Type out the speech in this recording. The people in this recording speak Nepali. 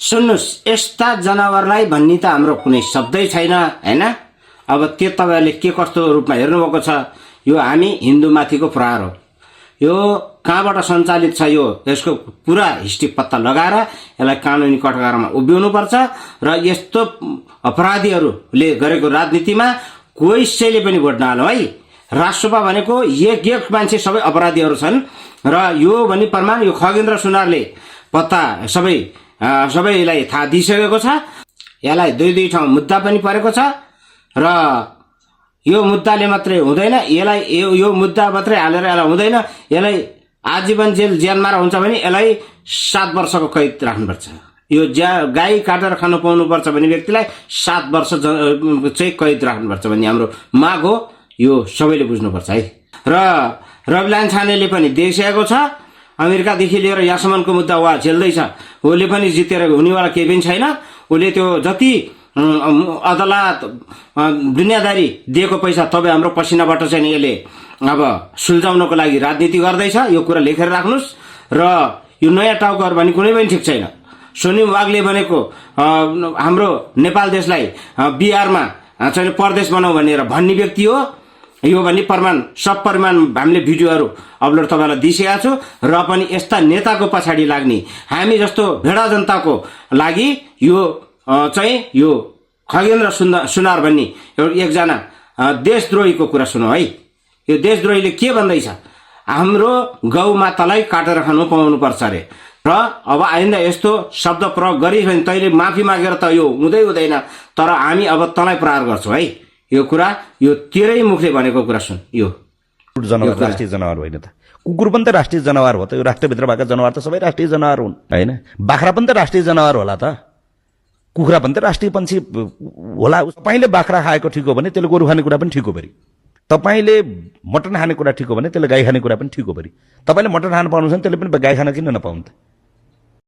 सुन्नुस्, यस्ता जनावरलाई भन्ने त हाम्रो कुनै शब्दै छैन हैन। अब त्यो तपाईहरुले के कस्तो रूपमा हेर्नुभएको छ। यो हामी हिन्दूमाथिको प्रहार हो। यो कहाँबाट सञ्चालित छ, यो यसको पूरा हिस्ट्री पत्ता लगाएर यसलाई कानुनी कठघरामा उभ्याउनुपर्छ र यस्तो अपराधीहरूले गरेको राजनीतिमा कसैले पनि भोट नहाल्नु है। राष्ट्रसभा भनेको एक मान्छे सबै अपराधीहरू छन् र यो भन्ने प्रमाण यो खगेन्द्र सुनारले पत्ता सबैलाई थाहा दिइसकेको छ। यसलाई दुई ठाउँ मुद्दा पनि परेको छ र यो मुद्दाले मात्रै हुँदैन, यसलाई यो मुद्दा मात्रै हालेर यसलाई हुँदैन। यसलाई आजीवन जेलमा हुन्छ भने यसलाई 7 वर्षको कैद राख्नुपर्छ। यो गाई काटेर खानु पाउनुपर्छ भन्ने व्यक्तिलाई 7 वर्ष चाहिँ कैद राख्नुपर्छ भन्ने हाम्रो माग हो। यो सबैले बुझ्नुपर्छ है। र रवि लामिछानेले पनि देखिसकेको छ। अमेरिकादेखि लिएर यहाँसम्मको मुद्दा उहाँ झेल्दैछ। उसले पनि जितेर हुनेवाला केही पनि छैन। उसले त्यो जति अदालत दुनियादारी दिएको पैसा तपाईँ हाम्रो पसिनाबाट चाहिँ यसले अब सुल्झाउनको लागि राजनीति गर्दैछ। यो कुरा लेखेर राख्नुहोस्। र यो नयाँ टाउकोहरू भन्ने कुनै पनि ठिक छैन। सोनिम वागले भनेको हाम्रो नेपाल देशलाई बिहारमा चाहिँ प्रदेश बनाऊ भनेर भन्ने व्यक्ति हो। यो भन्ने प्रमाण सब प्रमाण हामीले भिडियोहरू अपलोड तपाईँलाई दिइसकेका छु। र पनि यस्ता नेताको पछाडि लाग्ने हामी जस्तो भेडा जनताको लागि यो चाहिँ यो खगेन्द्र सुनार भन्ने एकजना देशद्रोहीको कुरा सुनौ है। यो देशद्रोहीले के भन्दैछ, हाम्रो गौ मातालाई काटेर खानु पाउनु पर्छ अरे। र अब आइन्दा यस्तो शब्द प्रयोग गरिस् भने तैले माफी मागेर त यो हुँदैन, तर हामी अब तँलाई प्रहार गर्छौँ है। यो कुरा यो तेरै मुखले भनेको कुरा सुन। यो जनावर राष्ट्रिय जनावर होइन त। कुकुर पनि त राष्ट्रिय जनावर हो त। यो राष्ट्रभित्र भएका जनावर त सबै राष्ट्रिय जनावर हुन् होइन। बाख्रा पनि त राष्ट्रिय जनावर होला त। कुखुरा पनि त राष्ट्रिय पन्छी होला। तपाईँले बाख्रा खाएको ठिक हो भने त्यसले गोरु खाने कुरा पनि ठिक हो बरी। तपाईँले मटन खाने कुरा ठिक हो भने त्यसले गाई खाने कुरा पनि ठिक हो बरी। तपाईँले मटन खान पाउनुहुन्छ भने त्यसले पनि गाई खान किन नपाउनु त।